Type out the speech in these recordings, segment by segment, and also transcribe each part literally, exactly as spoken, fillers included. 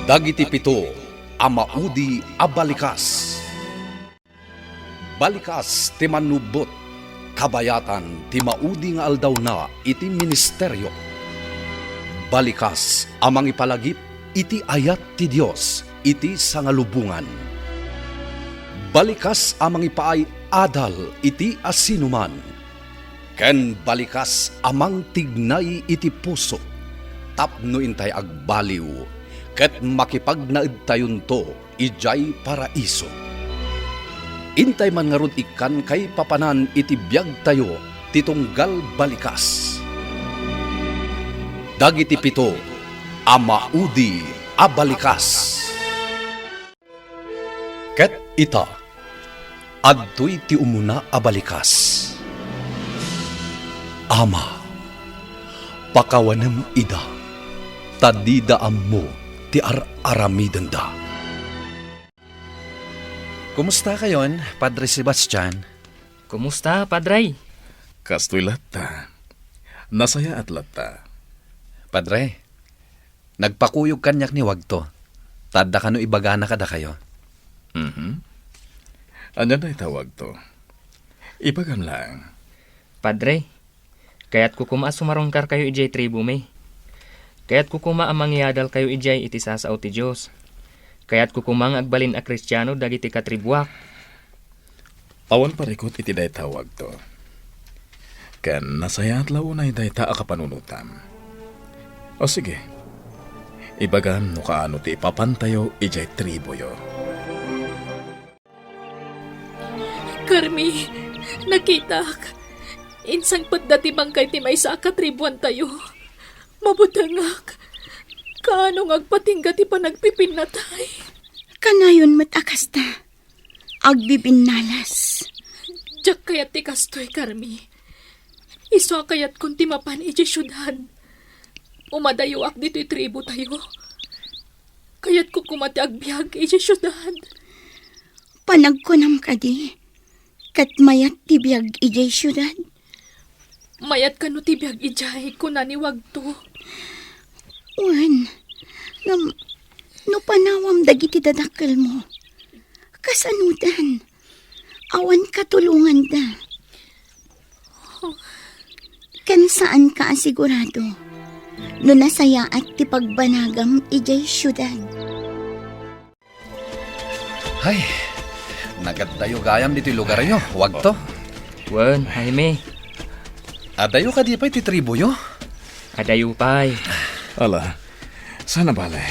Dagiti pito a maudi a balikas. Balikas ti mannubbot, kabayatan ti maudi nga aldawna iti ministerio. Balikas a mangipalagip iti ayat ti Dios iti sangalubongan. Balikas a mangipaay adal iti asinoman. Ken balikas a mangtignay iti puso tapno intay agbaliw ket makipagnaedtayonto idiay paraiso. Intay man ngarud ikkan kaipapanan iti biagtayo ti tunggal balikas. Dagiti pito a maudi a balikas. Ket ita, adtoy ti umuna a balikas. Ama, pakawanem ida, ta dida ammo ti ar-aramidenda. Kumusta kayon, Padre Sebastian? Kumusta, Padre? Kastoy latta. Nasayaat latta. Padre, nagpakuyog kaniak ni Wagto. Ta adda kano ibagana kadakayo. Mhm. Ania dayta, Wagto? Ibagam laeng. Padre, kayatko koma a sumarungkarkayo idiay tribomi. Kayatko koma a mangiadalkayo idiay iti sasao ti Dios. Kayatko koma nga agbalin a Kristiano dagiti katriboak. Awan parikut iti dayta, Wagto. Ken nasayaat la unay dayta a kapanunotam. O sige, ibagam no kaano ti ipapantayo idiay triboyo. Carmi, nakitak. Insangpetda ti bangkay ti maysa a katribuantayo. Mabutengak. Kaano nga agpatingga ti panagpipinnatay? Kanayon met a kasta. Agbibinnalas. Diak kayat ti kastoy, Carmi. Isu a kayatkon ti mapan idiay siudad. Umadayoak ditoy tribotayo. Kayatko koma ti agbiag idiay siudad. Panagkunam kadi, ket mayat ti biag idiay siudad? Mayat kano ti biag idiay, kuna ni Wagto. Wen, ngem no panawam dagiti dadakkelmo, kasanodan? Awan katulonganda. Ken saanka a sigurado no nasayaat ti pagbanagam idiay siudad. Hay, nagaddayo gayam ditoy lugaryo, Wagto. Wen, Jaime. Adayo kadi pay ti triboyo? Adayo pay. Ala, saan a bale.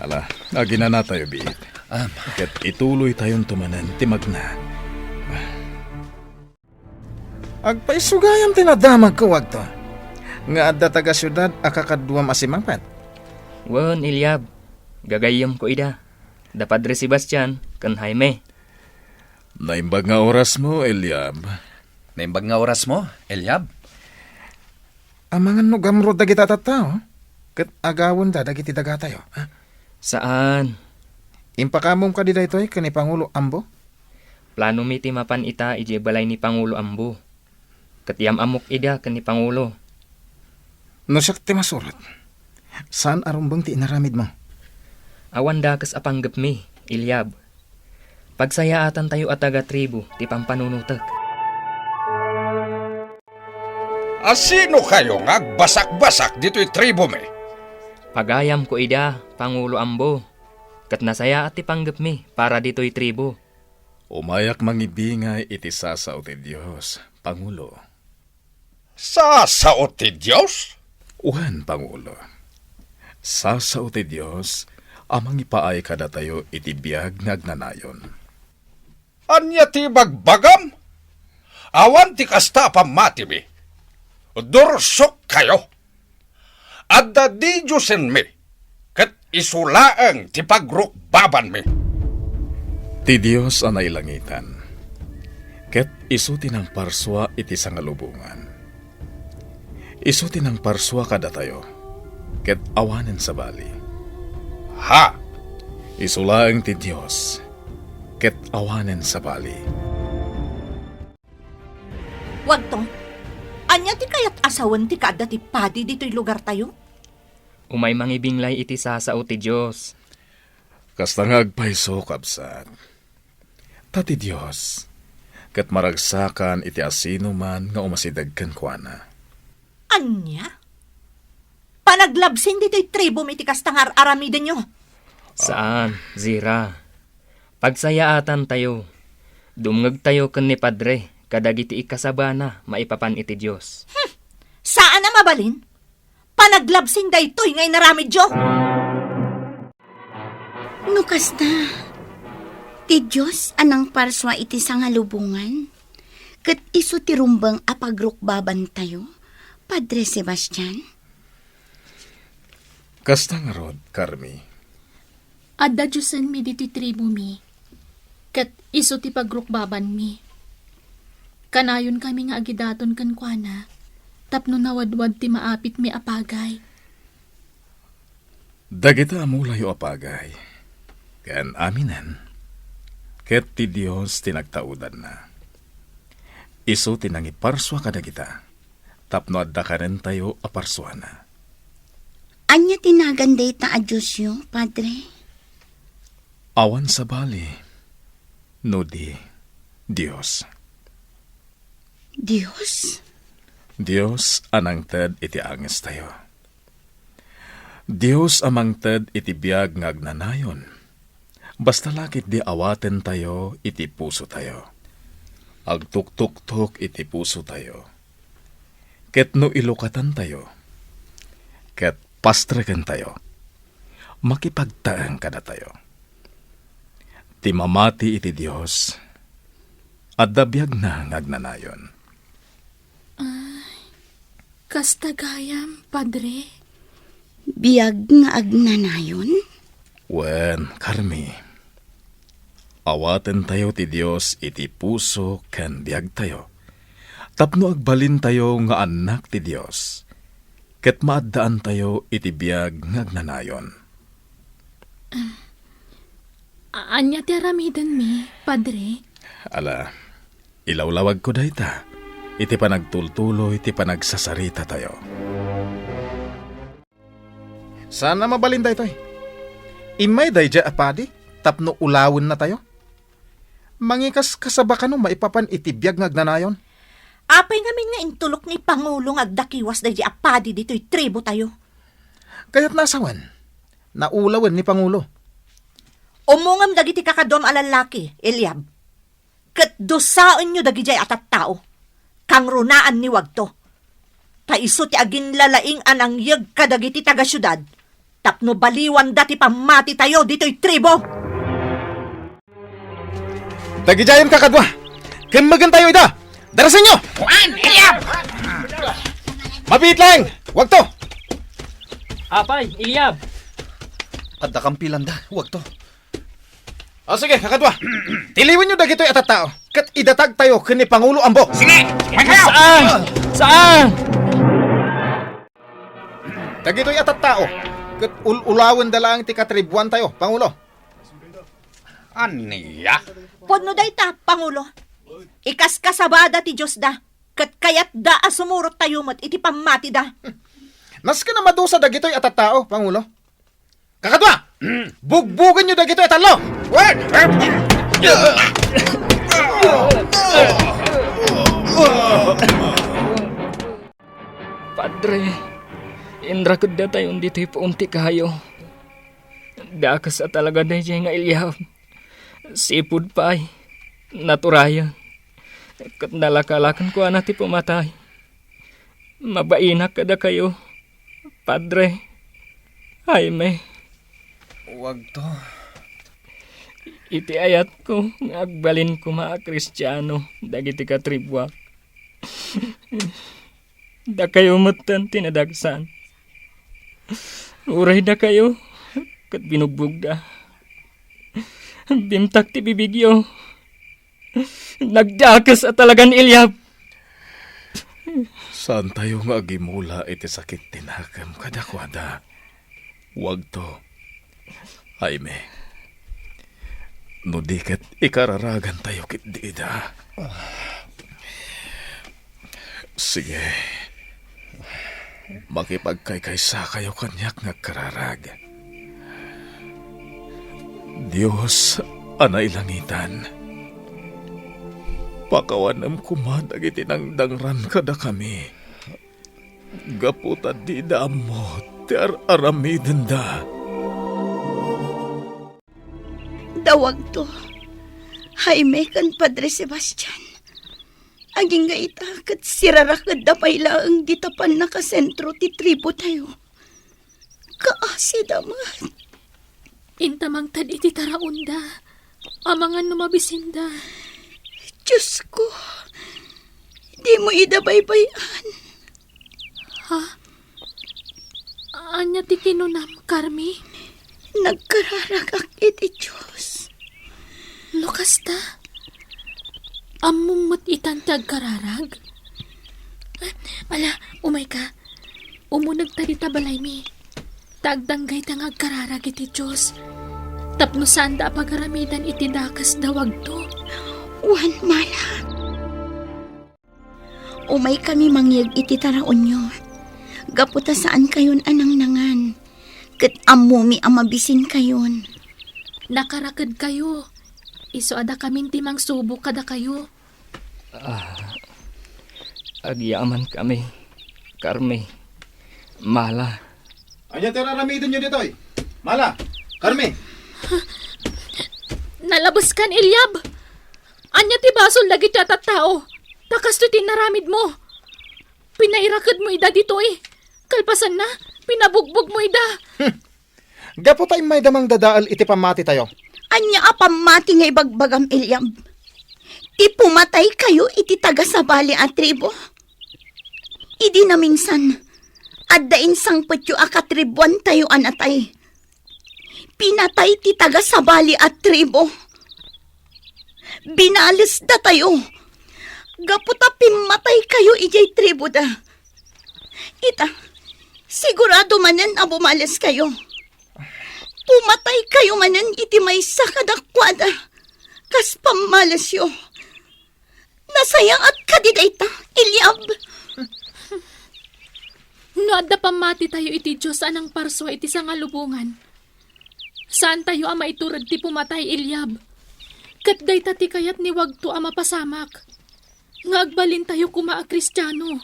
Ala, aginanatayo biit. Am. Ket ituloytayonto manen ti magna. Agpayso gayam ti nadamagko, Wagto, nga adda taga-siudad a kakaduam a simmangpet. Wen, Eliab, gagayyemko ida, da Padre Sebastian ken Jaime. Naimbag nga orasmo, Eliab. Naimbag nga orasmo, Eliab? Amangan no gamro dagita tattao, ket agawenda dagiti dagatayo, a? Saan. Impakamom kadi daytoy ken ni Pangulo Ambo? Planomi ti mapan ita idiay balay ni Pangulo Ambo. Ket yam-ammok ida ken ni Pangulo. No siak ti masurat, saan a rumbeng ti inaramidmo? Awan dakes a panggepmi, Eliab. Pagsayaatantayo a taga-tribu ti pampanunotek. A sino kayo nga agbasakbasak ditoy tribomi? Pagayamko ida, Pangulo Ambo, ket nasayaat ti panggepmi para ditoy tribu. Umayak mangibingay iti sasao ti Dios, Pangulo. Sasao ti Dios? Wen, Pangulo. Sasao ti Dios a mangipaay kadatayo iti biag nga agnanayon. Ania ti ibagbagam? Awan ti kasta a pammatimi. Dursok kayo. Adda didiosenmi, ket isu laeng ti pagrukbabanmi. Ti Dios a nailangitan, ket isu ti nangparsua iti sangalubongan. Isu ti nangparsua kadatayo, ket awanen sabali. Ha? Isu laeng ti Dios, ket awanen sabali. Wagto, ania ti kayat a sawen ti kaadda ti padi ditoy lugartayo? Umay mangibinglay iti sasao ti Dios. Kasta nga agpayso, kabsat. Ta ti Dios, ket maragsakan iti asinoman nga umasideg kenkuana. Ania? Panaglabsin ditoy tribum iti kasta nga ar-aramidenyo? Saan, Zira. Pagsayaatantayo. Dumngegtayo ken ni Padre kadagiti ikasabana maipapan iti Dios. Hmm. Saan a mabalin? Panaglabsin daytoy nga inaramidyo. No kasta, ti Dios a nangparsua iti sangalubongan, ket isu ti rumbeng a pagrukbabantayo, Padre Sebastian. Kasta ngarud, Carmi. Adda diosenmi ditoy tribumi, ket isu ti pagrukbabanmi. Kanayonkami nga agidaton kenkuana tapno nawadwad ti maapitmi a pagai. Dagita a mulayo a pagai, ken aminen, ket ti Dios ti nagtaudanna. Isu ti nangiparsua kadagita, tapno adda kanentayo a parsuana. Ania ti nagan dayta a diosyo, Padre? Awan sabali, no di Dios. Dios? Dios a nangted iti angestayo. Dios a mangted iti biag nga agnanayon. Basta la ketdi awatentayo iti pusotayo. Agtuktuktok iti pusotayo. Ket no ilukatantayo, ket pastrekentayo, makipagtaeng kadatayo. Ti mamati iti Dios, adda biagna nga agnanayon. Ay, kasta gayam, Padre? Biag nga agnanayon? Wen, Carmi, awatentayo ti Dios iti puso ken biagtayo, tapno agbalintayo nga annak ti Dios, ket maaddaantayo iti biag nga agnanayon. A-, ania ti aramidenmi, Padre? Ala, ilawlawagko dayta iti panagtultuloy ti panagsasarita tayo. Saan a mabalin daytoy. Immay daydiay a padi tapno ulawenna tayo. Mangikaskasaba kano maipapan iti biag nga agnanayon. Apay ngamin nga intulok ni Pangulo nga agdakiwas daydiay a padi ditoy tribu tayo? Kayatna a sawen, naulawen ni Pangulo. Umongem dagiti kakaduam a lallaki, Eliab, ket dusaenyo dagidiay a tattao, kangrunaan ni Wagto. Ta isu ti aginlalaing a nangyeg kadagiti taga-siudad tapno baliwanda ti pammatitayo ditoy tribu. Dagidiayen, kakadua, kemmegen tayo ida. Darasenyo! Kuan, Eliab! Mabiit laeng, Wagto! Apay, Eliab! Adda kampilanda, Wagto. O sige, kakadua. Tiliwenyo dagitoy a tattao, ket idatagtayo ken ni Pangulo Ambo. Sige! Sige! Saan? Saan? Dagitoy a tattao, ket ul-ulawenda laeng ti katribuantayo, Pangulo. Ania? Pudno dayta, Pangulo. Ikaskasabada ti Diosda, ket kayatda a sumurot tayo met iti pammatida. Nasken a madusa dagitoy a tattao, Pangulo. Kakadua, bugbugenyo dagitoy a tallo. Wen! Padre, inrakeddatayon ditoy puon ti kayo. Dakes a talaga daydiay nga Eliab. Sipud pay, naturayen. Ket nalaka-laken kuana ti pumatay. Mabainak kadakayo, Padre Jaime. Wagto. Iti ayatko nga agbalin koma a Kristiano dagiti katribuak. Dakayo metten ti nadagsan. Uray dakayo ket binugbogda. Bimtak ti bibigyo. Nagdakes a talagan, Eliab. Saantayo nga agimula iti sakit ti nakem kadakuada. Wagto. Jaime, no di ket ikararagantayo ketdi ida. Sige. Makipagkaykaysa kayo kaniak nga agkararag. Dios a nailangitan, pakawanem koma dagiti nangdangran kadakami, gapu ta dida ammo ti ar-aramidenda. Dawagto, Jaime ken Padre Sebastian. Agingga ita ket sirarakedda pay laeng dita pannakasentro ti tribu tayo. Kaasidam. Inta mangted iti taraonda, amangan no mabisinda. Diosko, dimo ida baybay-an. Ha? Ania ti kinunam, Carmi? Nagkararagak iti Dios. No kasta, ammom met itan ti agkararag? Ala, umay ka. Umuneg ta dita balaymi. Ta agdanggayta nga agkararag iti Dios. Tapno saanda a pagaramidan iti dakes dawagto. Wen, Mala. Umaykami mangyeg iti taraonyo, gapu ta saankayon a nangnangan, ket ammomi a mabisinkayon. Nakarakedkayo, isu a dakamin ti mangsubo kadakayo. Ah, agyamankami, Carmi, Mala. Ania ti ar-aramidenyo ditoy? Mala, Carmi! Nalabeskan, Eliab! Ania ti basol dagiti a tattao? Ta kastoy ti inaramidmo. Pinairakedmo ida ditoy. Kalpasanna, pinabugbogmo ida. Hmm. Gapu ta immayda mangdadael iti pammatitayo. Ania a pammati nga ibagbagam, Eliab? Ti pumataykayo iti taga-sabali a tribu? Idi naminsan, adda insangpetyo a katribuantayo a natay. Pinatay ti taga-sabali a tribu. Binalesdatayo. Gapu ta pimmataykayo idiay tribuda. Ita, sigurado manen a bumaleskayo. Pumataykayo manen iti maysa kadakuada kas pammalesyo. Nasayaat kadi dayta, Eliab? No adda pammatitayo iti Dios a nangparsua iti sangalubongan, saantayo a maitured ti pumatay, Eliab. Ket dayta ti kayat ni Wagto a mapasamak, nga agbalintayo koma a Kristiano,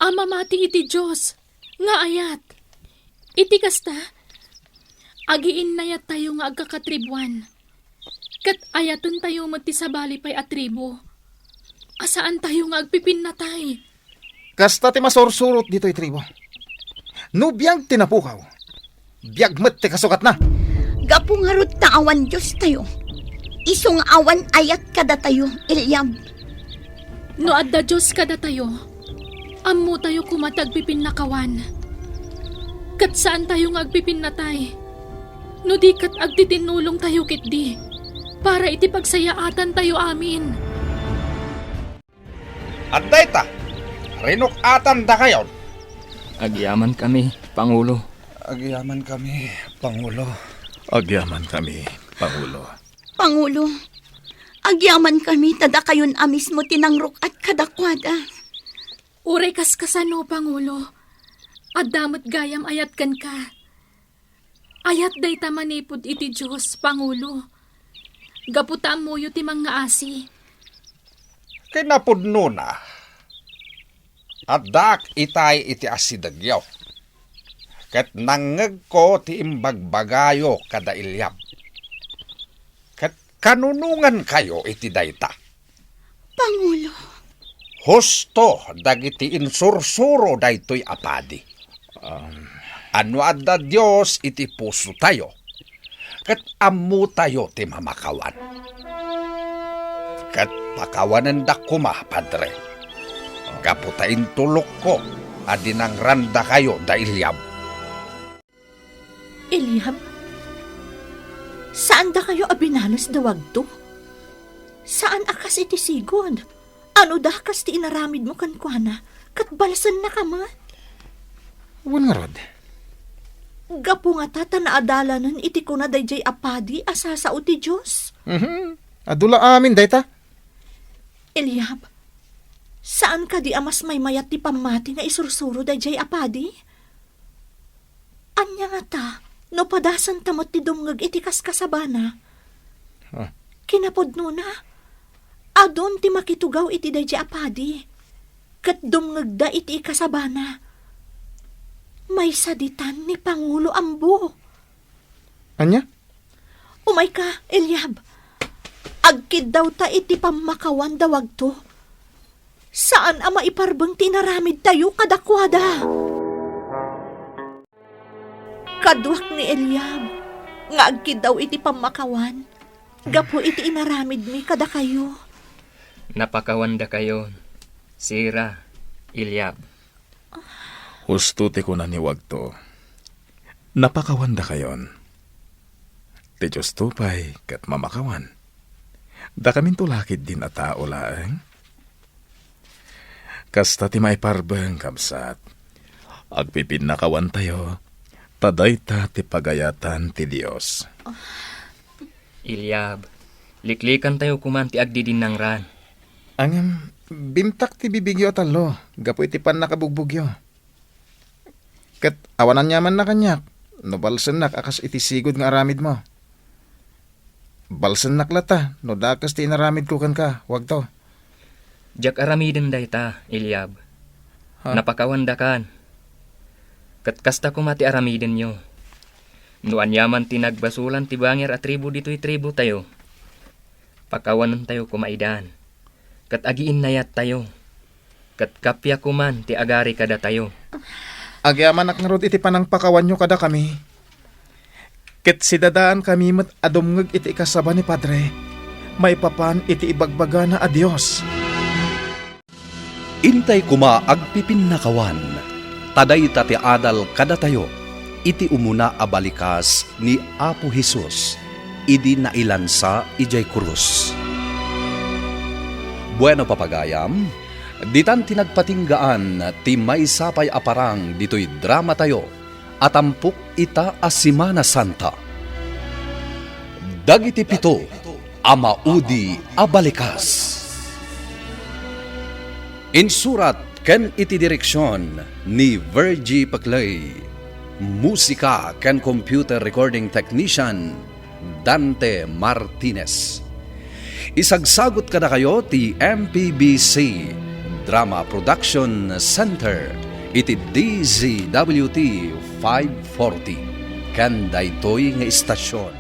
a mamati iti Dios nga ayat. Iti kasta, agiinnayattayo nga agkakatribuan. Ket ayatentayo met ti sabali pay a tribu, a saantayo nga agpipinnatay. Kasta ti masursurot ditoy tribu. No biag ti napukaw, biag met ti kasugatna. Gapu ngarud ta awan Diostayo, isu nga awan ayat kadatayo, Eliab. No adda Dios kadatayo, ammotayo koma ti agpipinnakawan. Ket saantayo nga agpipinnatay no di ket agtitinnulongtayo ketdi para iti pagsayaatantayo amin. Adda ita, rinuk-atandakayon. Agyamankami, Pangulo. Agyamankami, Pangulo. Agyamankami, Pangulo. Pangulo, agyamankami ta dakayon a mismo ti nangruk-at kadakuada. Uray kaskasano, Pangulo, adda met gayam ayat kenka. Ayat dayta manipud iti Dios, Pangulo, gapu ta ammoyo ti mangngaasi. Kinapudnona, addaak itay iti asidegyo, ket nangngegko ti imbagbagayo kada Eliab. Ket kanunongankayo iti dayta. Pangulo. Husto dagiti insursuro daytoy a padi. Um, a no adda Dios iti pusotayo, ket ammotayo ti mamakawan. Ket pakawanendak koma, Padre, gapu ta intulokko a dinangrandakayo da Eliab. Eliab, saan dakayo a binales da Wagto? Saan a kas iti sigud? Ano da kas ti inaramidmo kenkuana, ket balsennaka met? Wen ngarud. Gapu ngata ta naadalanen iti kuna daydiay a padi a sasao ti Dios. Mhm. Adu la amin dayta. Eliab, Saan kadi a mas maymayat ti pammati nga isursuro daydiay a padi? Ania ngata no padasenta met ti dumngeg iti kaskasabana? Ah. Kinapudnona, adun ti makitugaw iti daydiay a padi, ket dumngegda iti ikasabana. Maysa ditan ni Pangulo Ambo. Ania? Umayka, Eliab. Agkiddawta iti pammakawan da Wagto. Saan a maiparbeng ti inaramidtayo kadakuada. Kaduak ni Eliab nga agkiddaw iti pammakawan gapu iti inaramidmi kadakayo. Napakawandakayon, Sira, Eliab. Husto ti kuna ni Wagto. Napakawandakayon. Ti Diosto pay ket mamakawan. Dakaminto la ketdin a tao laeng. Kasta ti maiparbeng, kabsat. Agpipinnakawantayo, ta dayta ti pagayatan ti Dios. Eliab, liklikantayo koman ti agdidinnangran. Ngem, bimtak ti bibigyo a tallo gapu iti pannakabugbugyo. Ket awan aniamanna kaniak no balsennak a kas iti sigud nga aramidmo. Balsennak latta no dakes ti inaramidko kenka, Wagto. Diak aramiden dayta, Eliab. Ha? Napakawandakan. Ket kasta koma ti aramidenyo. No aniaman ti nagbasolan ti bangir a tribu ditoy tributayo, pakawanentayo koma idan, ket agiinnayattayo, ket kappia koman ti agari kadatayo. Agyamanak ngarud iti panangpakawanyo kadakami, ket sidadaankami met a dumngeg iti ikasaba ni Padre maipapan iti ibagbagana a Dios. Intay koma agpipinnakawan, ta dayta ti adal kadatayo iti umuna a balikas ni Apo Jesus idi nailansa idiay krus. Bueno, papagayam, ditan ti nagpatinggaan ti maysa pay a parang ditoy dramatayo a tampok ita a Semana Santa. Dagiti pito a maudi a balikas. Insurat ken iti direksion ni Virgie Paclay. Musika ken computer recording technician, Dante Martinez. Isagsagut kadakayo ti M P B C Drama Production Center iti D Z W T five forty ken daytoy nga istasion.